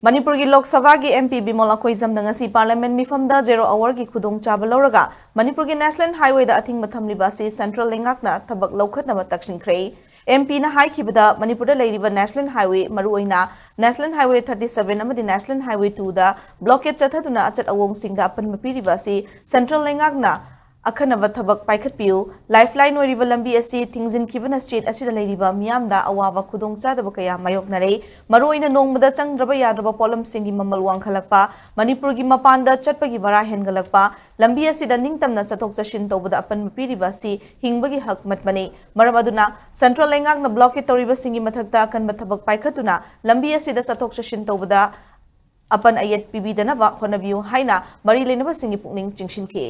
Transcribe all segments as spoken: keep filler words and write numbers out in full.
ꯃꯅꯤꯄꯨꯔꯒꯤ ꯂꯣꯛ ꯁꯚꯥꯒꯤ M P Bimol ꯑꯩꯈꯣꯏꯖꯝꯅ ꯉꯁꯤ Parliament ꯃꯤꯐꯝꯗ zero hour ꯒꯤ ꯈꯨꯗꯣꯡꯆꯥꯕ ꯂꯧꯔꯒ ꯃꯅꯤꯄꯨꯔꯒꯤ National Highway ꯗ ꯑꯊꯤꯡꯕ ꯊꯝꯂꯤꯕ ꯑꯁꯤ Central ꯂꯩꯉꯥꯛꯅ ꯊꯕꯛ ꯂꯧꯈꯠꯅꯕ ꯇꯛꯁꯤꯟꯈ꯭ꯔꯦ꯫ M P ꯅ ꯍꯥꯏꯈꯤꯕꯗ, ꯃꯅꯤꯄꯨꯔꯗ ꯂꯩꯔꯤꯕ National Highway, ꯃꯔꯨꯑꯣꯏꯅ National Highway thirty seven ꯑꯃꯗꯤ National Highway two ꯗ blockade ꯆꯠꯊꯗꯨꯅ ꯑꯆꯠ ꯑꯋꯣꯡꯁꯤꯡꯗ ꯑꯄꯟꯕ ꯄꯤꯔꯤꯕ ꯑꯁꯤ Central ꯂꯩꯉꯥꯛꯅ ꯑꯈꯟꯅꯕ ꯊꯕꯛ ꯄꯥꯏꯈꯠꯄꯤꯌꯨ꯫ Lifeline ꯑꯣꯏꯔꯤꯕ ꯂꯝꯕꯤ ꯑꯁꯤ ꯊꯤꯡꯖꯤꯟꯈꯤꯕꯅ state ꯑꯁꯤꯗ ꯂꯩꯔꯤꯕ ꯃꯤꯌꯥꯝꯗ ꯑꯋꯥꯕ ꯈꯨꯗꯣꯡꯆꯥꯗꯕ ꯀꯌꯥ ꯃꯥꯌꯣꯛꯅꯔꯦ꯫ ꯃꯔꯨꯑꯣꯏꯅ ꯅꯣꯡꯃꯗ ꯆꯪꯗ꯭ꯔꯕ ꯌꯥꯗ꯭ꯔꯕ ꯄꯣꯠꯂꯝꯁꯤꯡꯒꯤ ꯃꯃꯜ ꯋꯥꯡꯈꯠꯂꯛꯄ, ꯃꯅꯤꯄꯨꯔꯒꯤ ꯃꯄꯥꯟꯗ ꯆꯠꯄꯒꯤ ꯚꯔꯥ ꯍꯦꯟꯒꯠꯂꯛꯄ, ꯂꯝꯕꯤ ꯑꯁꯤꯗ ꯅꯤꯡꯇꯝꯅ ꯆꯠꯊꯣꯛ ꯆꯠꯁꯤꯟ ꯇꯧꯕꯗ ꯑꯄꯟꯕ ꯄꯤꯔꯤꯕ ꯑꯁꯤ ꯍꯤꯡꯕꯒꯤ ꯍꯛ ꯃꯠꯃꯅꯤ꯫ ꯃꯔꯝ ꯑꯗꯨꯅ Central ꯂꯩꯉꯥꯛꯅ blockade ꯇꯧꯔꯤꯕꯁꯤꯡꯒꯤ ꯃꯊꯛꯇ ꯑꯀꯟꯕ ꯊꯕꯛ ꯄꯥꯏꯈꯠꯇꯨꯅ ꯂꯝꯕꯤ ꯑꯁꯤꯗ ꯆꯠꯊꯣꯛ ꯆꯠꯁꯤꯟ ꯇꯧꯕꯗ ꯑꯄꯟ ꯑꯌꯦꯠ ꯄꯤꯕꯤꯗꯅꯕ ꯍꯣꯠꯅꯕꯤꯌꯨ ꯍꯥꯏꯅ ꯃꯔꯤ ꯂꯩꯅꯕꯁꯤꯡꯒꯤ ꯄꯨꯛꯅꯤꯡ ꯆꯤꯡꯁꯤꯟꯈꯤ꯫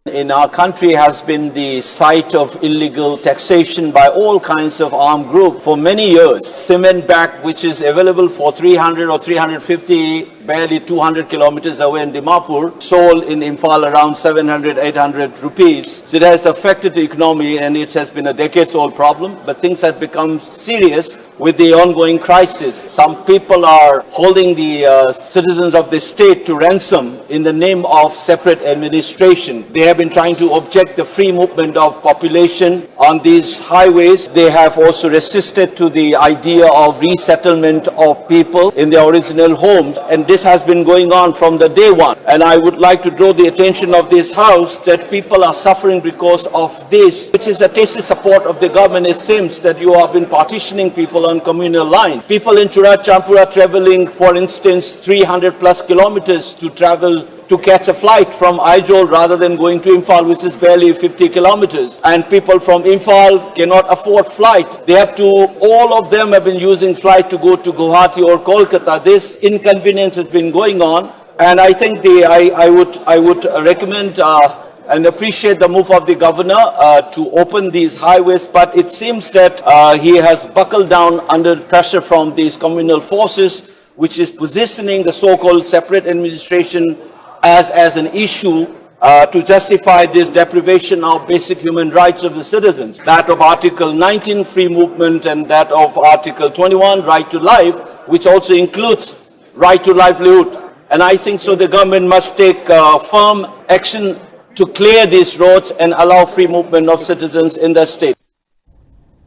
In our country has been the site of illegal taxation by all kinds of armed group for many years. Cement bag, which is available for three hundred or three hundred fifty, barely two hundred kilometers away in Dimapur, sold in Imphal around seven hundred, eight hundred rupees. So it has affected the economy and it has been a decades old problem, but things have become serious with the ongoing crisis. Some people are holding the uh, citizens of the state to ransom in the name of separate administration. They have been trying to object the free movement of population on these highways. They have also resisted to the idea of resettlement of people in their original homes, and this has been going on from the day one. And I would like to draw the attention of this house that people are suffering because of this, which is a tacit support of the government. It seems that you have been partitioning people on communal line. People in Churachandpur are traveling, for instance, three hundred plus kilometers to travel to catch a flight from Aizawl rather than going to Imphal, which is barely fifty kilometers. And people from Imphal cannot afford flight. They have to, all of them have been using flight to go to Guwahati or Kolkata. This inconvenience has been going on. And I think the, I, I would, I would recommend uh, and appreciate the move of the governor uh, to open these highways, but it seems that uh, he has buckled down under pressure from these communal forces, which is positioning the so-called separate administration as, as an issue uh, to justify this deprivation of basic human rights of the citizens, that of Article nineteen, free movement, and that of Article twenty-one, right to life, which also includes right to livelihood. And I think so the government must take uh, firm action to clear these roads and allow free movement of citizens in the state.